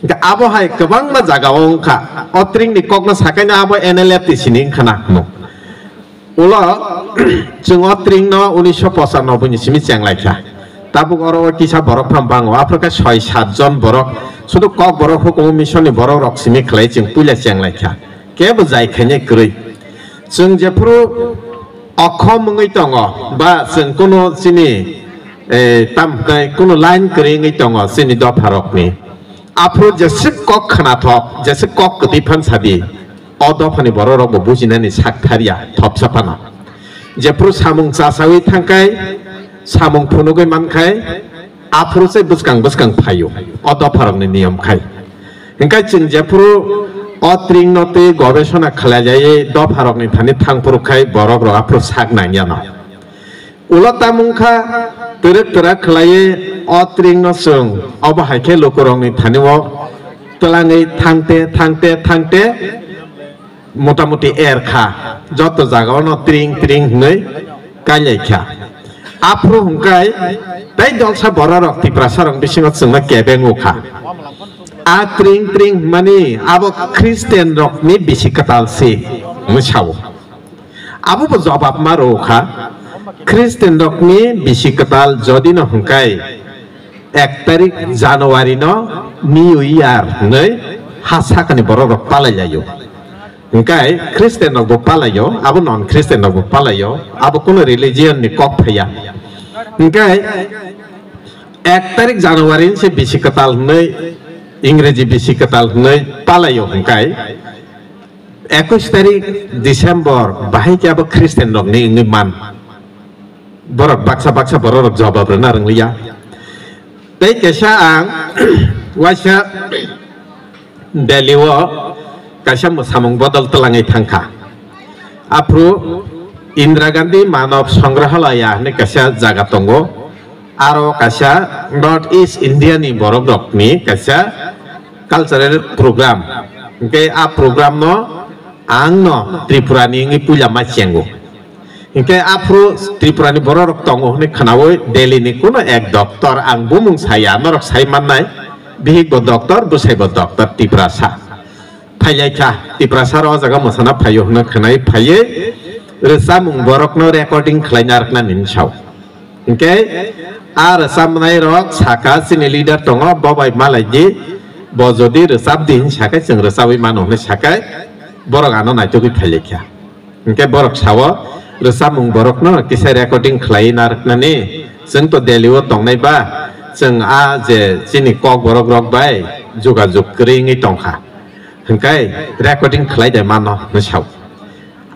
Hwnkhe abo hai kwbangma jaga o wngkha. O tringni kokno sakaino abo N L F T sini wngkha na hwno. Ulo chwng o tringno unisho pochanoboi ni simi chenglaikha. Tabuk oro o kisa borok phano bango, aphuru khe soi sat jon borok, sudu Kokborok hukumu mission ni borok rok simi khlai chwng puila chenglaikha. Kebo jai khainai kwrwi. Chwng jephuru okhom wngwi tongo, ba chwng kunu chini, eh, tam hwnai kunu line kwrwi wngwi tongo chini dopha rokni. Aphuru jeswk kok khwnathok, jeswk kok kwtwi phan sadi, o dophani borok rok bo bujinani sak tharya thopsa phano. Jephuru samung chasawi thangkhai, samung phunugwi mankhai, aphuru se bwskang bwskang phaio, o dopha rokni niyom khai. Hwnkhe chwng jephuru o tringno twi gobesona khlaijawi dopha rokni thani thangphuru khai borok rok aphuru sak nangyano. Ulo tamung kha twrwk twrak khlaiwi o tringno chwng, obo hai khe lukurokni thani-o twlangwi thangte, thangte, thangte motamuti er kha, joto jagao no tring tring hwnwi kailaikha. Aphuru hwnkhe tei dolsa bororok Tiprasarok bisingo chwngno kebeng o kha. A tring tring hwnmani abo Christian rokni bisi kwtal se hwnwi sao. Abo bo jobab ma rw kha, Christian rokni bisi kwtal jodi no hwnkhe ek tarik January no New Year hwnwi ha sakani borok rok palai laio. Hingkai Christian rok bo palaio, abo non Christian rok bo palaio, abo kuno religion ni kok phaiya. Hingkai ek tarik January se bisi kwtal hwnwi, Ingreji bisi kwtal hwnwi palaio, hingkai ekush tarik December bahai khe abo Christian rok ni wngwi man. Borok baksa baksa borok rok jawab rwna rwngliya. Tei kaisa ang waisa Delhi o kaisa mwsamung bodol twlangwi thangkha. Aphuru Indira Gandhi Manav Sangrahalaya hinwi kaisa jaga tongo. Aro kaisa North East India ni borok rok ni kaisa cultural program. Hingke a program no ang no Tripura ni wngwi puila ma chengo. Hingke aphuru Tripura ni borok rok tongo hwnwi khwnawi Delhi ni kuno ek doctor, ang bumung saya, norok sai mannai, bihik bo doctor, bwsai bo doctor, Tiprasa. Phailaikha, Tiprasa rok o jaga mwsana phaio hwnwi khwnai phaiwi rwchapmung borokno recording khlaina rwkna nini sao. Hingke a rwchapnai rok saka chini leader tongo, bo bai malai di, bo jodi rwchap di hin sakai chwng rwchapwi mano hwnwi sakai borok ano naitugwi phailaikha. Hingke borok sao, rwchapmung borokno kisa recording khlai narwknani, chwng to Delhi o tongnai ba, chwng a je chini kok borok rok bai jogajog kwrwi wngwi tongkha, hingke recording khlai de mano hwnwi sao.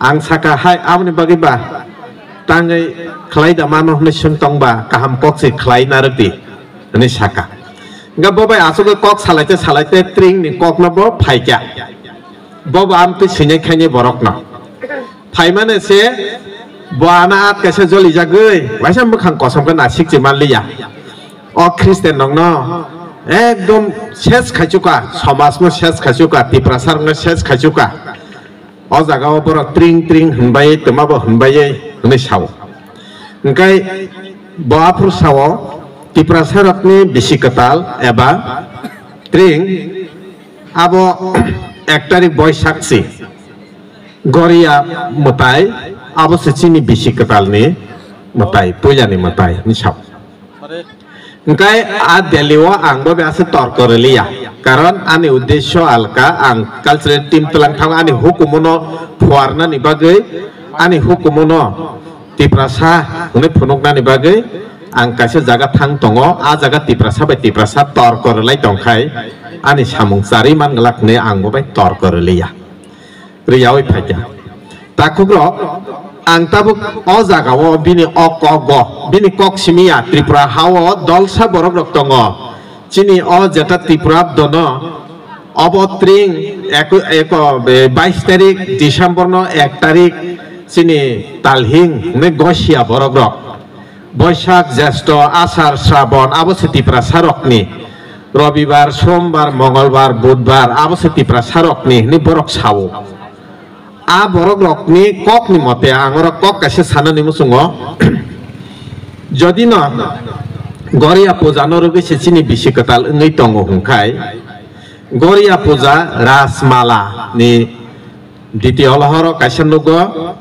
Ang saka, hai, aboni bagwi ba tangwi khlai da mano hwnwi swng tong ba, kaham kok se khlai narwk di hwnwi saka. Hingke bo bai aswk kok salaite salaite tring ni kok no bo phaikha. Bo bo amtwi sinai khaini borokno. Phaimani se bo ana at kaisa jolijagwi, waisa mwkhang kosom khe nasik se manliya. O Christian rokno ekdom ses khaichuka, somajno ses khaichuka, Tiprasa rokno ses khaichuka. O jaga o borok tring tring hinbai, twma bo hinbai hwnwi sao. Hingkai bo aphuru sao, Tiprasa rokni bisi kwtal eba tring abo ek tarik Boisak si. Goria mwtai, abo se chini bisi kwtalni mwtai, puilani mwtai, hwnwi sao. Hingkai a Delhi o ang bo bai aswk torko rwliya, karon ani uddesyo alka, ang cultural team twlang thango, ani hukumu no phuarnani bagwi, ani hukumu no Tiprasa hwnwi phunuknani bagwi ang kaisa jaga thang tongo, a jaga Tiprasa bai Tiprasa torko rwlai tongkhai, ani samung charwi man glak hwnwi ang bo bai torko rwliya. Rwyaui phaikha. Takhukrok, ang tabuk o jagao bini o kogo, bini kok simiya Tripura hao dolsa borok rok tongo. Chini o jeta Tripura dono obo tring eko, eko, be, bais tarik December no ek tarik chini talhing ne gosia borok rok. Boisak, Jesto, Asar, Srabon, abo se Tiprasa rokni. Robibar, Sombar, Mongolbar, Budbar, abo se Tiprasa rokni, hwnwi borok sao. A borok rokni kokni mote, ang oro kok kaisa sanani muchungo. Jodi no Goria puja no rwgwi se chini bisi kwtal wngwi tongo hwnkhai, Goria puja Rajmala ni Ditiyo lohoro kaisa nugo,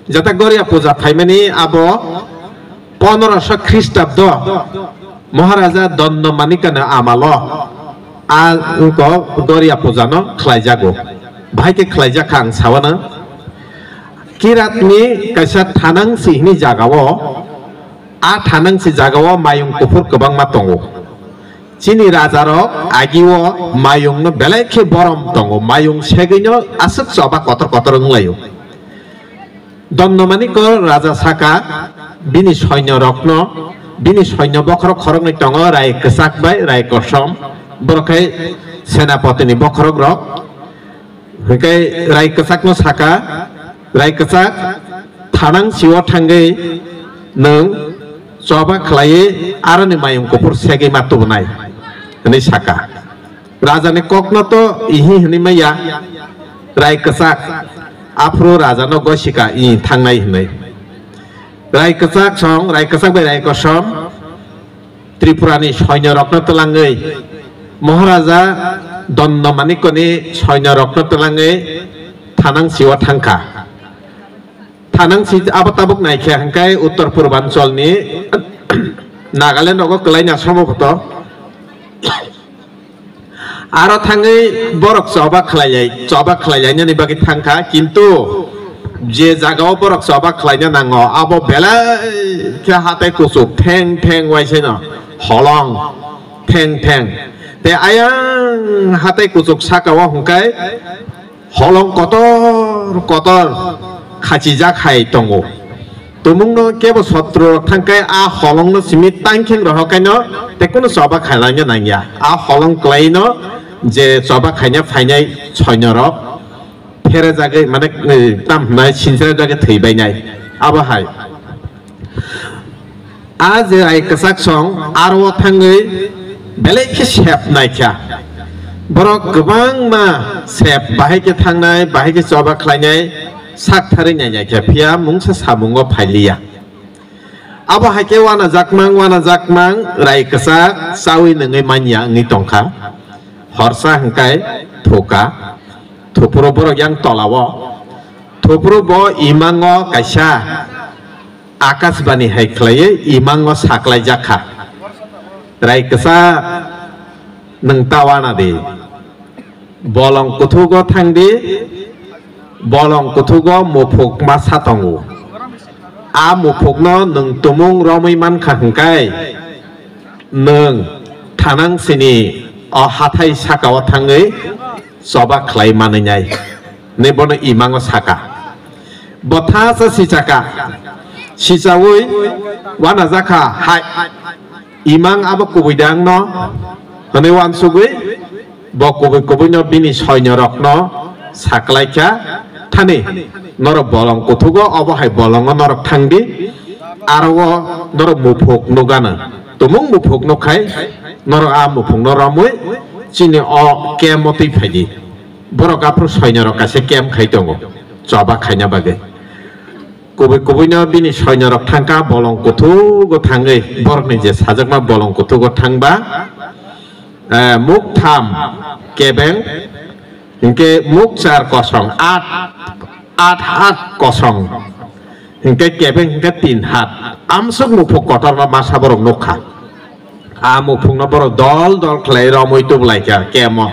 jata Goria puja phaimani abo pondroso Khristabdo Maharaja Danda Manikani amalo a wngko Goria puja no khlaijago. Bahai khe khlaijakha ang sawana. Kiratni kaisa Thanangsi hini jagao, a Thanangsi jagao mayung kuphur kwbangma tongo. Chini rajarok agio mayungno belai khe borom tongo, mayung segwino aswk choba kotor kotor wnglaio. Danda Manikya raja saka bini soinyorokno, bini soinyo bokhorok khoroknwi tongo, Rai Kwchak bai Rai Kosom, borok khai senapotini bokhorokrok. Hwnkhe Rai Kwchakno saka, Rai Kwchak, Thanangsi-o thangwi nwng choba khlaiwi aroni mayung kuphur segwi ma tubunai, hwnwi saka. Rajani kokno to ihi hwnwi maya, Rai Kwchak, aphuru rajano gosika i thangnai hwnwi. Rai Kwchak song, Rai Kwchak bai Rai Kosom, Tripurani soinyorokno twlangwi Maharaja Danda Manikyani soinyorokno twlangwi Thanangsi-o thangkha. Thanangsi abo tabuk naikhe hwnkhe Uttor Purbancholni Nagaland rogo kwlaina somobhoto. Aro thangwi borok choba khlailai, choba khlailainani bagwi thangkha, kintu je jagao borok choba khlaina nango, abo belai khe hatai kuchuk theng theng uaiseno holong theng theng. Tei ayang hatai kuchuk sakao hwnkhe holong kotor kotor khachijak hai tongo. Tumungno kebo sotro thangkhe a holongno simi tangkheng rohorkaino tei kunu choba khlaina nangya. A holong klaino je choba khaina phainai soinorok pherejagwi, mane, eh, tam hwnai sinchirajagwi thwibainai. Abo hai. A je rai kwchak song aro thangwi belai khe sep naikha. Borok kwbangma sep bahai khe thangnai, bahai khe choba khlainai, sak tharwi nai naikha, phiya mungsa samungo phailiya. Abo hai khe uanajakmang, uanajakmang rai kwchak chawi nungwi manya wngwi tongkha. Horsa hwnkhe thuka, thupuro borok yang tolao, thupuro bo imango kaisa Akashbani hai khlaiwi imango saklaijak kha. Rai kwchak nwng ta uana di. Bolong kuthugo thang di. Bolong kuthugo muphuk masa tongo. A muphukno nwng tumung romwi mankha hwnkhe nwng thanang sini o hathai sakao thangwi choba khlai manwi nai. Hwnwi bono imango saka. Bo tha sa sichaka. Sichaui uanajakha hai. Imang abo kubui dangno hwnwi uansugwi bo kubui kubuino bini soinorokno saklaikha thani norok bolong kuthugo obo hai bolongo norok thangdi aro o norok muphuk nukgano tumung muphuk nukkhai norok a muphukno romwi chini o camp o twi phaidi. Borok aphuru soinorok kaisa camp khai tongo choba khaina bagwi. Kubui kubuino bini soinorok thangkha bolong kuthugo thangwi borokni je sajakma bolong kuthugo thangba, eh, muktham kebeng hinkhe mukchar kosong at, at hat kosong hinkhe kebeng hinkhe tin hat amsuk muphuk kotorma masa borok nukha. A muphungno borok dol dol khlai romwi tubulaikha kemo.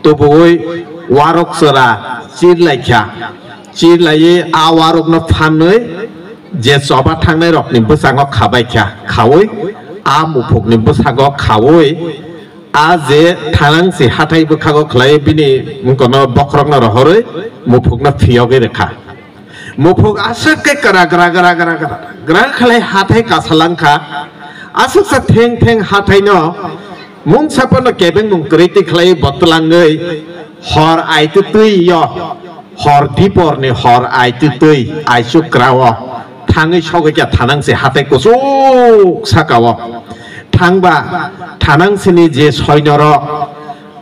Tubuwi warok chwra chirlaikha. Chirlaiwi a warokno phanwi je choba thangnai rokni bwskango khabaikha. Khawi a muphukni bwskango khawi a je thanang si hathai bwkhago khlai bini wngkono bokhorokno rohorwi muphukno phiyogwi rwkha. Muphuk aswk khe kra kra kra kra kra kra khlai hathai kasalangkha. Aswksa theng theng hathaino mungsa phano kebengmung kwrwi twi khlai bo twlangwi hor aitwtwi yo, hor diporni hor aitwtwi aisuk krao thangwi sogwi khe thanang se hathai kuchuk sakao thangba thanang sini je soinorok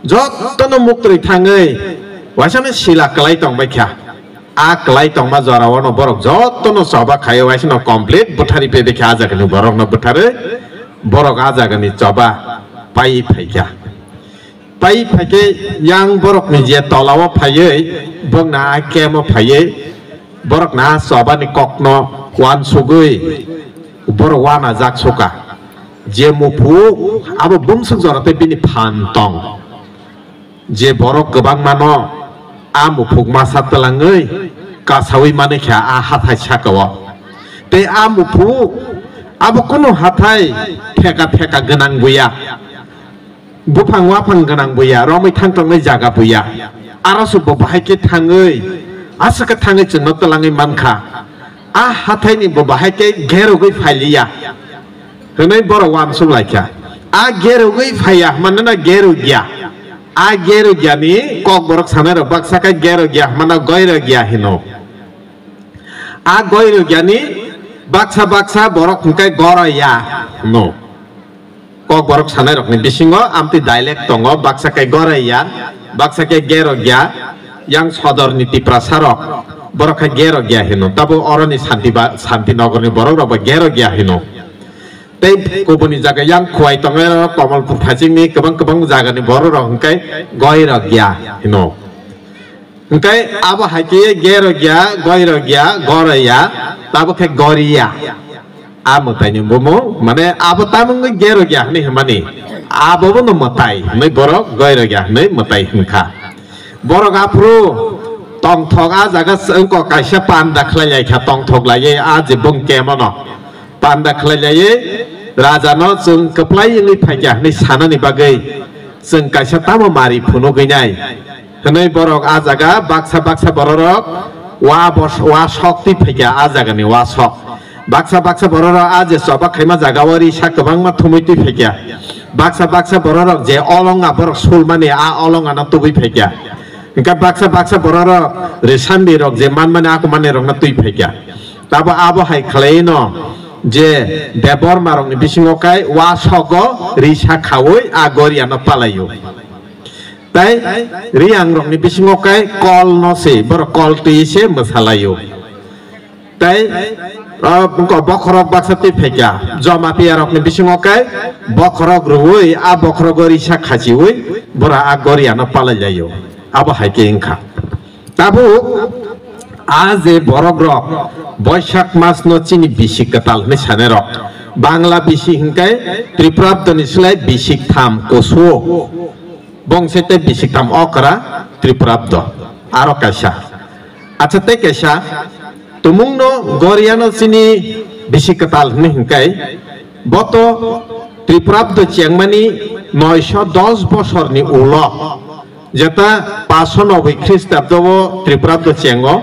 jottono muktwi thangwi waisano sila kwlai tongbaikha. A kwlai tongma jorao no borok jotono choba khaio, waisano complete bwthari pebekha, a jagani borokno bwtharwi borok a jagani choba pai phaikha. Pai phaikhe yang borokni je tolao phaiwi bokna a kemo phaiwi borokna a chobani kokno uansugwi borok uanajak suka. Je muphuk abo bumswk jora tei bini phan tong. Je borok kwbangmano a muphuk masa twlangwi kasaui manikha a hathai sakao. Tei a muphuk abo kunu hathai theka theka gwnang buya, buphang waphang gwnang buya, romwi thangtongnai jaga buya. Aro se bo bahai khe thangwi, aswk khe thangwi chwngno twlangwi mankha. A hathaini bo bahai khe gerogwi phailiya. Hwnwi borok uansuk laikha. A gerogwi phaiya hwnmano na gerogya. A gerogyani kokborok sanairok baksa khe gerogya hwnmano goirogya hino. A goirogyani baksa baksa borok hwnkhe goroya hwno. Kokborok sanairokni bisingo amtwi dialect tongo, baksa khe goroya, baksa khe gerogya, yang sodorni Tiprasarok borok khe gerogya hino. Tabo oroni Santi ba-, Santinogorni borokrokbo gerogya hino. Tei kubuni jaga yang khuai tongnai rok Kamalpur Phaichingni kwbang kwbang jagani borok rok hwnkhe goi rok ya hino. Hwnkhe abo hai khe gero ya, goi rok ya, goro ya, tabo khe gori ya. A mwtaini bumung, mane abo tamungno gero ya hwnwi hwnmani. Abo bono mwtai hwnwi borok goirokya hwnwi mwtai hwnkha. Borok aphuru tongthok a jaga wngkha kaisa panda khlai lai kha, tongthok laiwi a je bung kemono panda khlai laiwi rajano chwng kwplai wngwi phaikya hwnwi sanani bagwi chwng kaisa tamo mari phunugwi nai hwnwi borok a jaga baksa baksa bororok wa bos-, wa sok twi phaikya a jagani wa sok. Baksa baksa bororok a je choba khaima jaga o risa kwbangma thumwi twi phaikya. Baksa baksa bororok je olonga borok sulmani a olongano tubui phaikya. Hingkhe baksa baksa bororok risambi rok je manmani a kumanirokno twi phaikya. Tabo abo hai khlaino je Debbarma rokni bisingo kai wa sogo risa khaui a goriano palaio. Tai Riang rokni bisingo kai kol no se, borok kol twi se mwsalaio. Tai, ah, wngkha bokhorok baksa twi phaikya, Jamatia rokni bisingo kai bokhorok rwui, a bokhorogo risa khachiui, bora a goriano palai laio. Abo hai khe wngkha. Tabuk a je borok rok Boisak mas no chini bisi kwtal hwnwi sanai rok, Bangla bisi hwnkhe Tripurabdoni slai bisi ktham kusuo. Bongse tei bisi ktham okra Tripurabdo. Aro kaisa. Acha tei kaisa, tumungno goriano chini bisi kwtal hwnwi hwnkhe, boto Tripurabdo chengmani noisho dos bosorni ulo, jeta paso noboi Khristabdo o Tripurabdo chengo,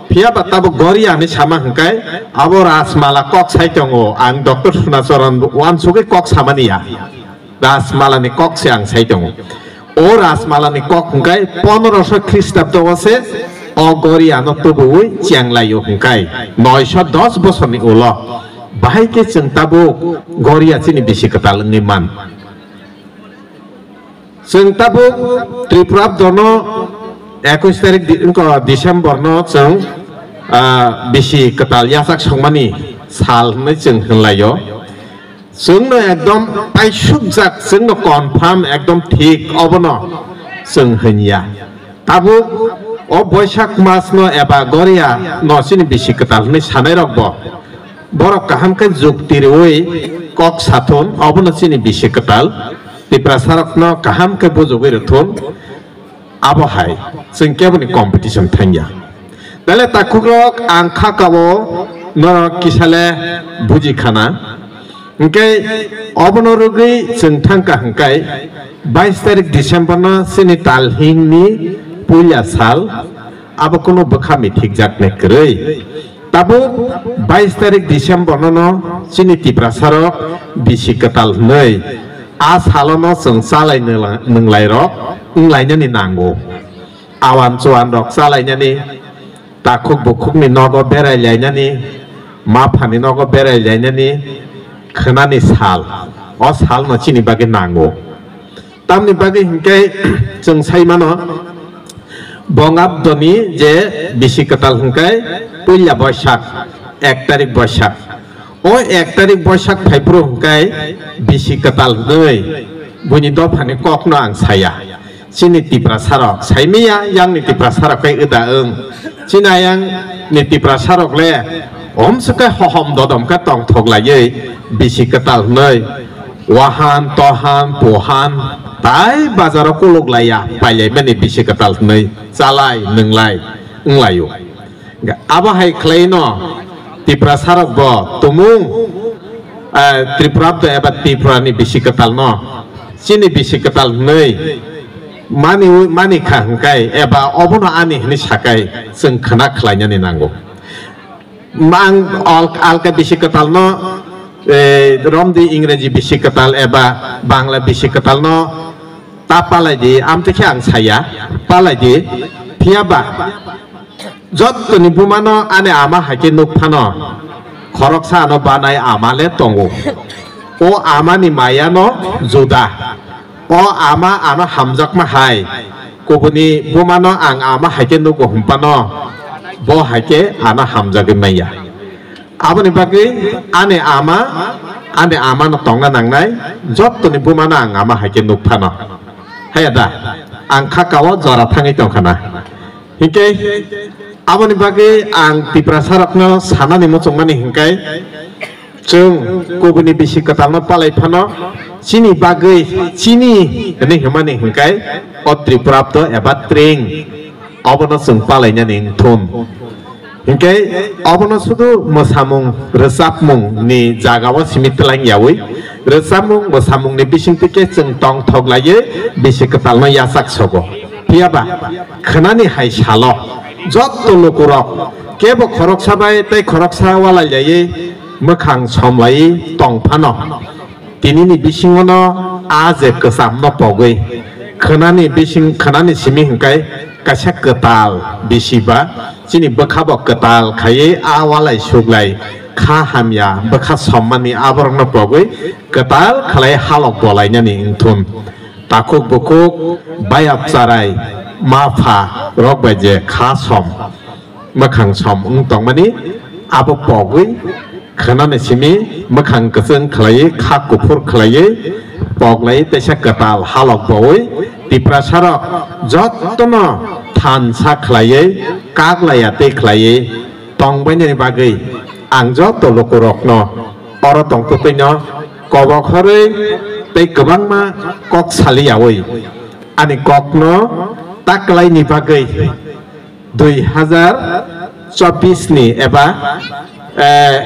phiya ba tabuk goria hwnwi sama hwnkhe, abo Rajmala kok sai tongo, ang Doctor Sunacharan uansugwi kok samani ya. Rajmalani kok se ang sai tongo. O Rajmalani kok hwnkhe pondroso Khristabdo o se o goriano tubuwi chenglaio hwnkhe noisho dos bosorni ulo. Bahai khe chwng tabuk goria chini bisi kwtal wngwi man. Chwng tabuk Tripurabdono ekush tarik di-, wngkha December no chwng, ah, bisi kwtal yachak songmani sal hwnwi chwng hwnlaio. Chwngno ekdom paisukjak, chwngno confirm ekdom thik obono chwng hwnya. Tabuk o Boisak mas no eba goria no chini bisi kwtal hwnwi sanai rok bo borok kaham khe jukti rwui kok sathun, obono chini bisi kwtal Tiprasa rokno kaham khe bujugwi rwthun. Abo hai chwng keboni competition thangya. Belai takhukrok ang kha kao norok kisale buji khana. Hwnkhe obono rwgwi chwng thangkha hwnkhe bais tarik December no chini talhingni puila sal, abo kunu bwkha mithikjaknai kwrwi. Tabuk bais tarik December no no chini Tiprasa rok bisi kwtal hwnwi a salo no chwng chalai nwla-, nwnglairok wnglainani nango. Awan chuan rok chalainani, takhuk bukhukni nogo berai lainani, maphani nogo berai lainani khwnani sal, o sal no chini bagwi nango. Tamni bagwi hinkhe chwng sai mano, Bongabdoni je bisi kwtal hinkhe puila Boisak, ek tarik Boisak. O ek tarik Boisak phaiphuru hinkhe bisi kwtal hinwi buini dophani kokno ang saya. Chini Tiprasa rok, saimiya yangni Tiprasa rok khe wda wng. Chini ayangni Tiprasa rok le omswk khe hohom dodom khe tongthok laiwi bisi kwtal hinwi wahan, tohan, pohan tai bazaro kuluk laiya, pailaimani bisi kwtal hinwi chalai, nwnglai, wnglaio. Abo hai khlaino Tiprasa rok bo tumung, eh, Tripurabdo eba Tripurani bisi kwtal no chini bisi kwtal hinwi mani, mani kha hwnkhe eba obono ani hinwi sakai chwng khna khlainani nango. Mang al-, alka bisi kwtal no, eh, romdi Ingreji bisi kwtal eba Bangla bisi kwtal no ta palai di, amtwi khe ang saya, palai di, phiya ba jottoni bumano ani ama hai khe nuk phano, khoroksa ano banai ama le tongo. O amani maya no juda. O ama ano hamjakma hai, kubuni bumano ang ama hai khe nugo hwnphano, bo hai khe ano hamjagwi manya. Aboni bagwi ani ama, ani ama no tongna nangnai, jottoni bumano ang ama hai khe nuk phano. Haya da, ang kha kao jora thangwi tong khana. Hinkhe aboni bagwi ang Tiprasa rokno sanani muchungmani hinkhe, chwng kubuni bisi kwtalno palai phano, Chini bagwi chini hwnwi hwnmani hwnkhe o Tripurabdo eba tring obono chwng palainani wngthun. Hinkhe obono sudu mwsamung rwchapmung ni jaga o simi twlang yaui, rwchapmung mwsamung ni bisingtwi khe chwng tongthok laiwi bisi kwtalno yachak sogo. Phiyaba khwnani hai salo jotto lukurok kebo khoroksa bai tei khoroksa walai laiwi mwkhang som laiwi tong phano. Tinini bisingono a je kwchamno pogwi khwnani bising khwnani simi hwnkhe kaisa kwtal bisi ba chini bwkhabo kwtal khaiwi a walai suglai kha hamya bwkha sommani aborokno pogwi kwtal khlai halok bolainani wngthun. Takhuk bukhuk bayap charai ma pha rok bai je kha som mwkhang som wng tongmani abo pogwi khwnani simi mwkhang kwchwng khlaiwi kha kuphur khlaiwi poklai teisa kwtal halok bowi Tiprasarok jottono thansa khlaiwi kaklaiya tei khlaiwi tongbainani bagwi ang jotto lukurokno oro tongtwtwino kobok horwi tei kwbangma kok saliyawi ani kokno taklaini bagwi dui hazar chobbish ni eba, eh,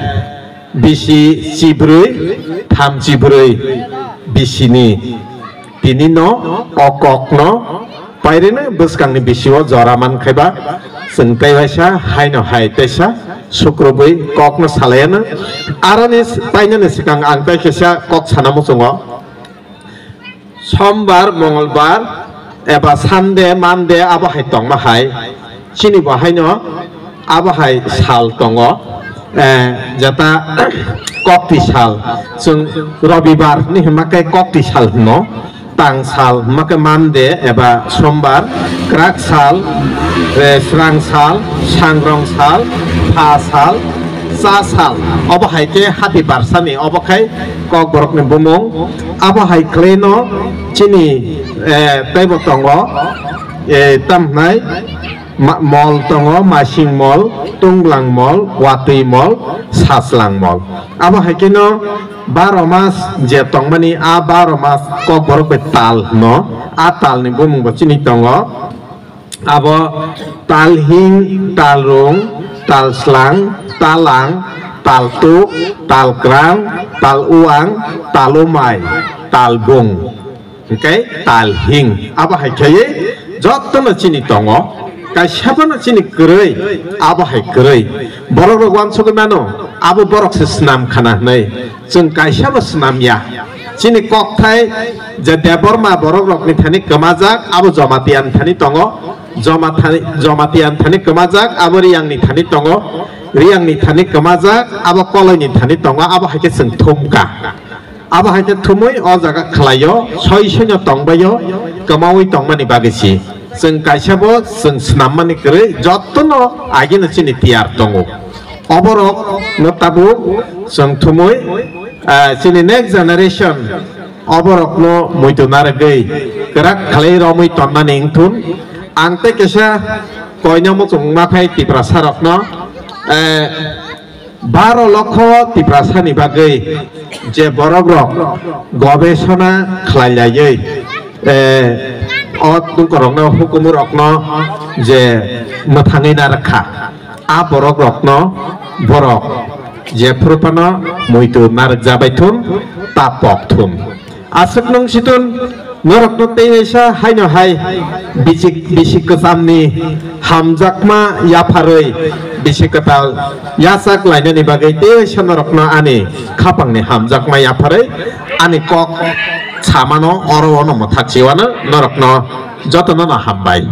bisi chibrwi, tham chibrwi bisini tinino o kokno pairino bwskangni bisio jora mankhaiba chwng tei waisa haino hai teisa sukrubwi kokno salaiyano. Aroni painani swkang ang tei kaisa kok sana muchungo. Sombar, Mongolbar eba Sunday, Monday abo hai tongma hai chini bo haino abo hai sal tongo, eh, jeta kokti sal, chwng Robibar ni hwnma khe kokti sal hwno, tang sal hwnma khe Monday eba Sombar, kwrak sal, eh, srang sal, sangrong sal, pha sal, cha sal, obo hai khe hati barsani obo khai Kokborokni bumung. Abo hai khlaino chini, eh, teibo tongo, eh, tamhnai ma-, mol tongo, masing mol, tunglang mol, watwi mol, sachlang mol. Abo hai kheno baro mas je tongmani, a baro mas Kokborok bai tal hwno, a talni bumungbo chini tongo. Abo talhing, talrung, talslang, talang, taltuk, talkrang, taluang, talumai, talbung, hwnkhe talhing. Abo hai khe jotono chini tongo, kaisa bono chini kwrwi, abo hai kwrwi. Borok rok uansugwi mano, abo borok se swnam khana hwnwi. Chwng kaisa bo swnam ya. Chini kokthai je Debbarma borok rokni thani kwmajak, abo Jamatia ni thani tongo. Joma thani, Jamatia ni thani kwmajak, abo Riang ni thani tongo. Riang ni thani kwmajak, abo Koloi ni thani tongo. Abo hai khe chwng thumkha. Abo hai khe thumwi o jaga khlaio, soi soino tongbaio, kwmaui tongmani bagwi si. Chwng kaisa bo chwng swnammani kwrwi, jotono agino chini tiyar tongo. Oborok no tabuk chwng thumwi, ah, chini next generation oborokno muitu narwgwi kwrak khlai romwi tonnani wngthun. Ang tei kaisa koina muchung makhai Tiprasa rokno, eh, baro lokho Tiprasa ni bagwi je borok rok gobesona khlai laiwi, eh, o tungkorokno hukumurokno je mwthangwi narwkha. A borok rokno borok jephru phano muitu narwk jabai thun, ta pok thun. Aswk nung situn norokno tei waisa haino hai bisi, bisi kwchamni hamjakma yapharwi bisi kwtal yachak lainani bagwi tei waisa norokno ani khapangni hamjakma yapharwi ani kok samano oro ono mwthak chiwano norokno jotono no hambai.